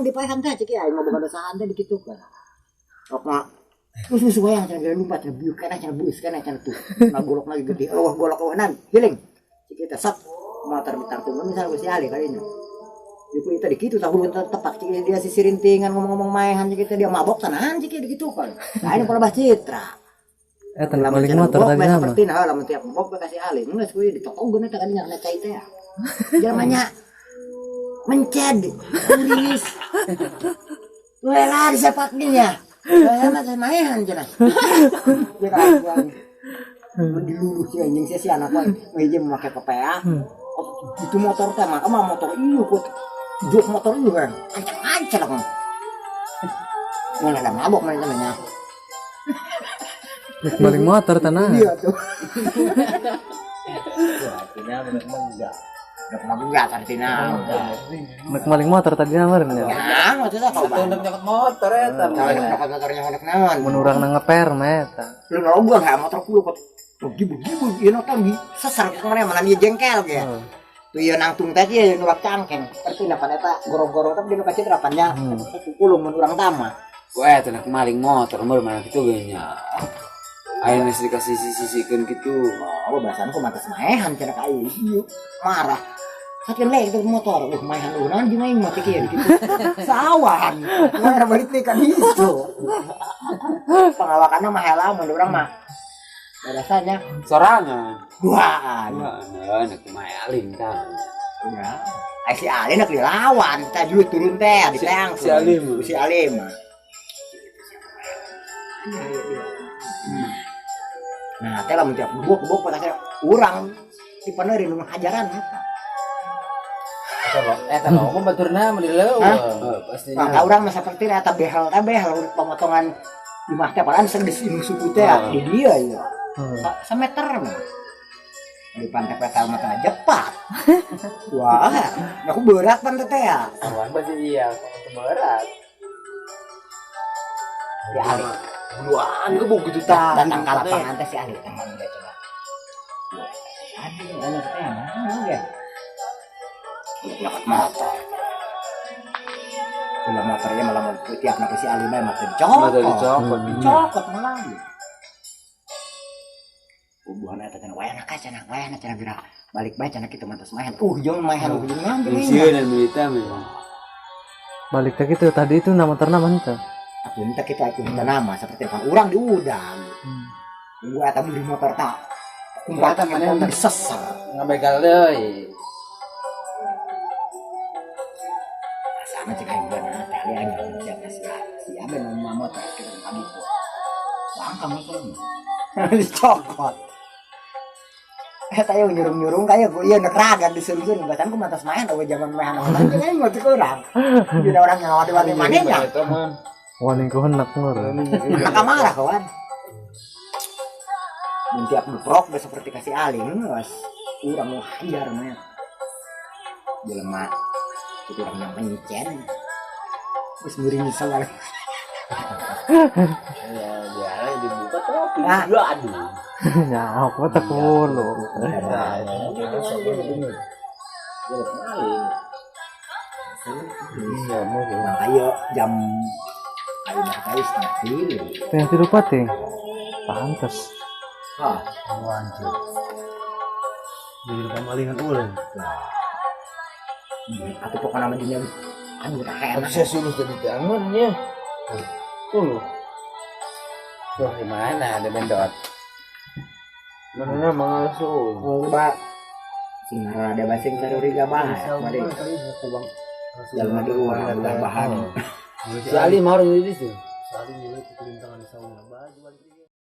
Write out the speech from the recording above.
Dipaehan teh cek aing mah boga dosaan teh dikitukeun. Sok mah terus geus wayang cenah geus lumpat cenah bieu keneh cenah beus keneh cenah tuh. Nah golok lagi gede, eueuh golok eueuhnan, giling. Cek kita sat motor ditangtung misal geus si Ali kali ini. Ibu itu dikitu tah hulun tepak cek dia sisirintingan ngomong-ngomong maehan cek dia mabok tanahan cek dia dikitu kan. Nah ini pola citra. Eh, tanda maling motor tadi nama. Seperti nah lamun tiap mabok kasih Ali, geus kuy ditokogeun eta kadinya kana cai teh. Jelema menced, tulis. Welah disepaknya. Saya mah teh maehan cenah. Ya kan. Mun diluluh si anjing si anak wae. Hiji make pepea. Itu motor teh mah mah motor ieu kok. Jok motor ieu kan. Ancang-ancang lah. Mana ada mabok mana namanya. Maling motor tanah. Iya tuh. Artinya menggak. Udah mah artinya. Nek maling motor tadi nama ya. Ya, maksudnya kalau Untuk nyokot motor eta. Kalau nyokot motornya hendak naon. Mun urang na ngeper mah eta. Lu ngerogoh ha motor kulo kok. Gibu-gibu ieu nonton di sesar kemana mana dia jengkel ge. Tuh ieu nangtung teh ieu nulak cangkeng. Artinya pan eta gorong-gorong tapi dinu kacitra pan nya. Kulo mun urang tama. Wah, eta nak maling motor mah mana kitu ge nya. Aing geus dikasih sisi-sisikeun kitu. Oh, bahasanku mantas maehan cenah ka aing. Marah. Sakieu lek dari motor, maehan unan jeung aing mah teh kieu gitu. Sawan. Mana balik teh kan itu. Pengawakanna mah heula mun urang mah. Rasanya sorangan. Duaan. Duaan, nek mah alim tah. Ya. Ai si Alim nek dilawan, teh dulu turun teh di teang. Si Alim. Si Alim. Nah, teh lamun tiap gebok-gebok pada urang dipenerin nu hajaran eta. Eta mah baturna mah dileuweung. Pasti. Maka urang mah saperti eta behel teh behel pemotongan imah teh padahal geus indung suku teh di dia ieu. Sameter mah. Di pantai peta mah teh jepat. Wah, aku berat pantai teh ya. Awan pasti iya, berat. Ya Ali. Duaan gebuk gitu tah. Datang ke lapangan teh si Ali teman dia coba. Aduh, ana teh mana ya? Nyokot motor. Ulah motornya malah mau tiap nak si Ali mah mata dicokot. Mata dicokot. Dicokot malah. Bubuhan eta cenah wayahna ka cenah wayahna cenah gerak. Balik bae cenah kitu mantas maehan. Jeung maehan jeung naon jeung Sieun dan milita mah. Balik teh kitu tadi itu nama motorna mah teh. Atuh teh kitu atuh teh nama seperti kan urang diudang. Gua eta beli motor tak. Kumpatan mana sesar. Ngabegal deui. Sama cek aing bener teh ali aing siap siap ben motor kita pagi tuh. Bangka motor. Dicokot. Eta yo nyurung-nyurung kaya gua ieu nek ragan disuruh-suruh bahasan ku mantas main eueuh zaman maehan orang jeung aing mah cek urang. Jadi orang yang wadi-wadi manehnya. Waning ku hendak mur. Maka marah kawan. Mun tiap geprok geus seperti kasih aling geus urang mau hajar mah. Jelema itu orang yang pencen. Geus miring salah. Ya, ya dibuka topi. Nah. Aduh. Ya, aku tak kulo. Nah, Ayo jam ayo kayu setengah tilu. Setengah tilu pating. Pantes. Ah, anjir. Jadi pamalingan ulen. Atau pokoknya nama dunia anu tak enak. Saya suruh tadi tangannya. Tuh. Tuh gimana ada mendot? Mana mangasul. Coba sing ada basing saruri gabah. Mari. Jalan dulu udah bahan. Si Ali mau orang di situ. Si Ali nilai kelintangan saung baju.